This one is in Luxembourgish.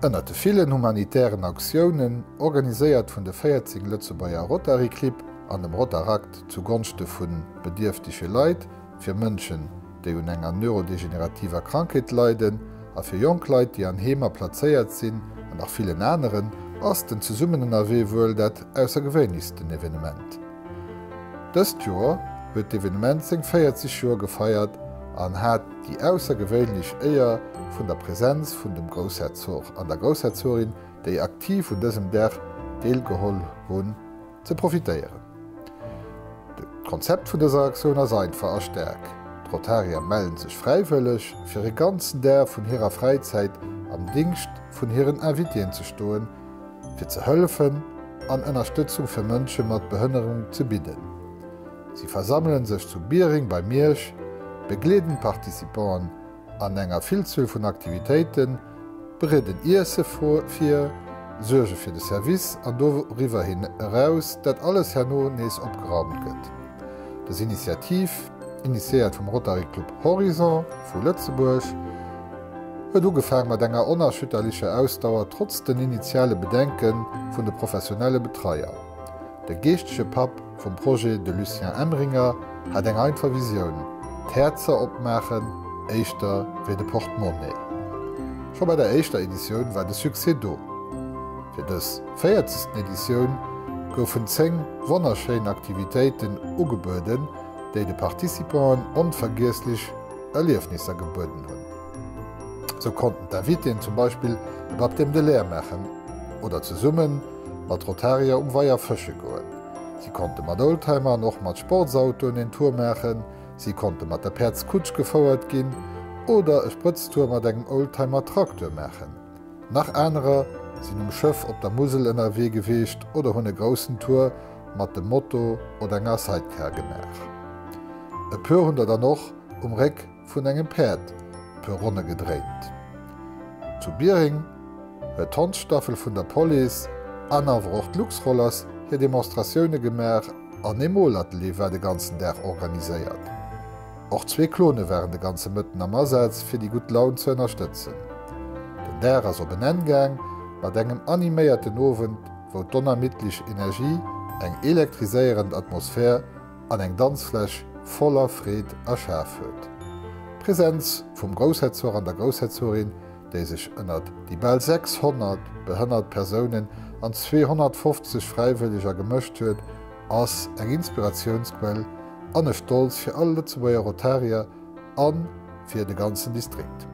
Ënnert de villen humanitären Aktiounen, organiséiert vun de 14 Lëtzebuerger Rotary-Clibb an dem Rotaract zu Gonschte vu bedierftege Leit, fir Mënschen, déi un enger neurodegenerativer Krankheet leiden a fir jonk Leit, déi an Heemer plazéiert sinn an nach villen aneren, ass den Zesummen ënnerwee wuel dat aussergewéinlechsten Evenement. Dëst Joer huet d'Evenement seng 40 Joer gefeiert an hat déi aussergewéinlech Éier vun der Präsenz vun dem Groussherzog an der Groussherzogin, déi aktiv un dësem Dag deelgeholl hunn, ze profitéieren. D'Konzept vun dëser Aktioun ass einfach a staark, D'Rotarier mellen sech fräiwëlleg, fir e ganzen Dag vun hirer Fräizäit am Dingscht vun hiren Invitéen ze stoen, fir ze hëllefen an Ënnerstëtzung fir Mënsche mat Behënnerung ze bidden. Si versammelen sech zu Biereng bei Miersch, begleeden d'Participanten an enger Villzuel vun Aktivitéiten, bereeden Iesse vir, suerge fir de Service an doriwwer eraus, dat alles herno nees opgeraumt gëtt. Dës Initiativ, initiéiert vum Rotary Club Horizon vu Lëtzebuerg, huet ugefaang mat enger onerschütterlecher Ausdauer trotz den initiale Bedenke vun de professionelle Betreier. De geeschtege Papp vum Projet, de Lucien Emringer, hat eng einfach Visioun, d'Häerzer opmaachen, éischter wéi de Portemonnaie. Scho bei der éischter Editioun war de Succès do. Fir dës véierzegsten Editioun goufen 10 wonnerschéin Aktivitéiten ugebueden, déi de Participanten onvergiesslech Erliefnisser gebueden hunn. Sou konnten d'Invitéen zum Beispill e Baptême de l'air maachen oder zesumme mat Rotarier um Weier fësche goen. Si konnte mat Oldtimer an och mat Sportsautoen een Tour maachen, si konnte mat der Päerdskutsch gefouert ginn oder e Sprëtztour mat engem Oldtimer-Tracteur maachen. Nach anerer sinn um Schëff op der Musel ënnerwee geweecht oder hunn e groussen Tour mat dem Moto oder enger Sidecar gemaach. E puer hunn der dann och um Réck vun engem Päerd e puer Ronne gedréint. Zu Biereng huet d'Hondsstaffel vun der Police an awer och d'Luxrollers hir Demonstratioune gemaach an ee Molatelier war de ganzen Dag organiséiert. Och zwee Klone waren de ganze Mëtten am Asaz fir déi gutt Laun ze ënnerstëtzen. Den Dag ass op en Enn gaang mat engem animéierten Owend, wou d'onermiddlech Energie eng elektriséierend Atmosphär an eng Danzfläch voller Freed erschaf huet. D'Presenz vum Groussherzog an der Groussherzogin, déi sech ënnert déi bal 600 behënnert Persounen an 250 Fräiwëlleger gemëscht huet, ass eng Inspiratiounsquell an e Stolz fir all Lëtzebuerger Rotarier a fir de ganzen Distrikt.